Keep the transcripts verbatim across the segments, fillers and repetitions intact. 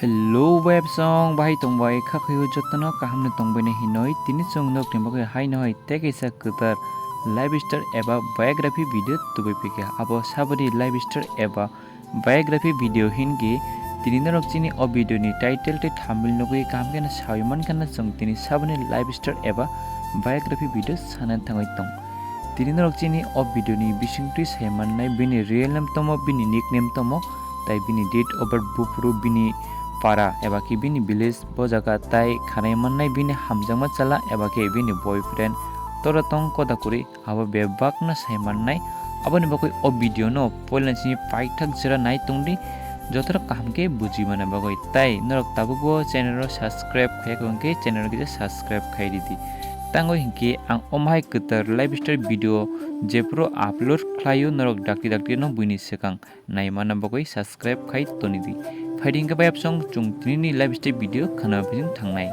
Hello, web song, bahai tongbai, kha khayo jotono kaham no tongbai na hinoi, tini chwng nok ni bagwi hai no hai tei kaisa kwtal lifestyle eba biography video tubui phikha. Abo saboni lifestyle eba biography video hinki tini norok chini o video ni title tei thumbnail nugwi kaham khe no sawi mankha na chwng tini saboni lifestyle eba biography video sana thangwi tong. Tini norok chini o video ni bisingtwi sai mannai bini real name tomo, bini nickname tomo, tai bini date of birth buphuru bini para eba khe bini village bo jaga tai khanai mannai bini hamjakma chwla eba khe bini boyfriend tora tong koda kwrwi abo bebak no sai mannai. Aboni bagwi o video no poila chini paithak jora nai tongdi joto kaham khe buji mana bagwi. Tai norok tabukbo channel o subscribe khaiya khe channel kisa subscribe khai ridi. Tangwi hinkhe ang omhai kwtal lifestyle video jephuru upload khlaio norok dakti dakti no buini swkang naimana bagwi subscribe khai tonidi. Phaidi hinkhe bayapsong chwng tinini lifestyle video khana bising thangnai.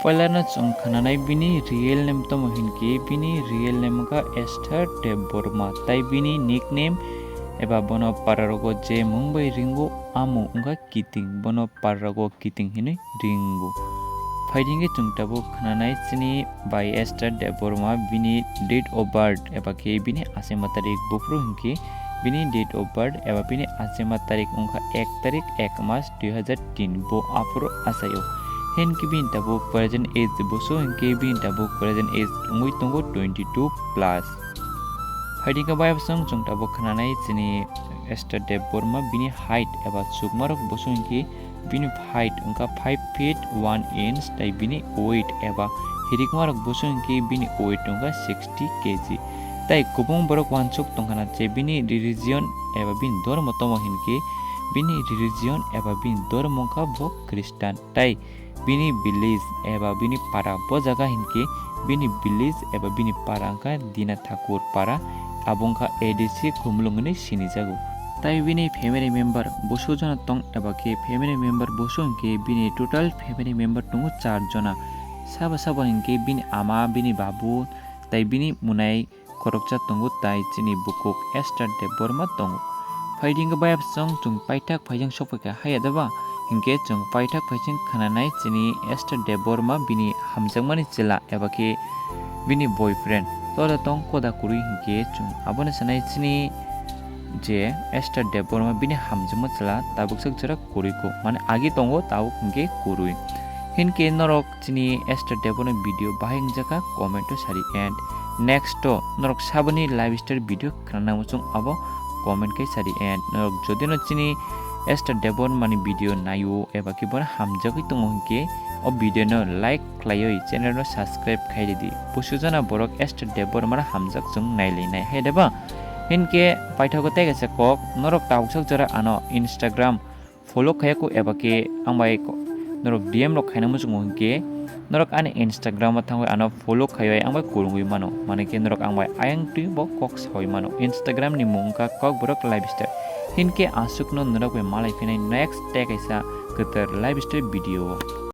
Poilano chwng khananai bini real name tomo hinkhe bini real name wngkha Esther Debbarma tai bini nickname eba bono pararogo je mung bai ringo amo wngkha Kiting, bono parrago Kiting hinwi ringo. Phaidi hinkhe chwng tabuk khananai chini bai Esther Debbarma bini date of birth eba khe bini achema tarik buphuru hinkhe bini date of birth eba bini achema tarik wngkha ek tarik ek mas dui hazar tin bo aphuru achaio. Hinkhe bini tabuk present age boso hinkhe bini tabuk present age wngwi tongo twenty two plus. Phaidi hinkhe bayapsong chwng tabuk khananai chini Esther Debbarma bini height eba chukmarok boso hinkhe bini height wngkha five feet one inch tai bini weight eba hirikmarok boso hinkhe bini weight wngkha sixty K G. Tai kubung borok uansuk tongkhana je bini religion eba bini dormo tomo hinkhe bini religion eba bini dormo wngkha bo Christian. Tai bini village eba bini para bo jaga hinkhe bini village eba bini para wngkha Dina Thakur para, abo wngkha A D C Khumulwng hinwi sinijago. Tai bini family member boso jona tong eba khe family member boso hinkhe bini total family member tongo char jona. Sabo sabo hinkhe bini ama, bini babu tai bini munai khoroksa tongo tai chini bukuk Esther Debbarma tongo. Phaidi hinkhe bayapsong chwng paithak phaijang sokphaikha haiya deba hinkhe chwng paithak phaijang khananai chini Esther Debbarma bini hamjakmani chwla eba khe bini boyfriend tora tong koda kwrwi hinkhe chwng abono sanai chini je Esther Debbarma bini hamjakma chwla tabuk sak jora kwrwi kho mane agi tongo tabuk hinkhe kwrwi hinkhe norok chini Esther Debbarma video bahai wngjakha comment o sadi and next o norok saboni lifestyle video khwnana muchung abo comment khe sadi and norok jodi no chini Esther Debbarma ni video naio eba khe bono hamjagwi tongo hinkhe o video no like khlaiwi channel no subscribe khai ridi. Busu jana borok Esther Debbarma no hamjak chwng nailainai hai deba? Hinkhe paithago tei kaisa kok norok tabuk sak jora ano Instagram follow khaiya kho eba khe ang bai ko-, norok D M rok khaina muchungo hinkhe norok ani Instagram o thangwi ano follow khaiwi ang bai kwrwngwi mano, mane khe norok ang bai ayang twi bo kok sawi mano. Instagram ni mung wngkha Kokborok Lifestyle. Hinkhe aswkno norok bai malai phinai next tei kaisa kwtal lifestyle video o.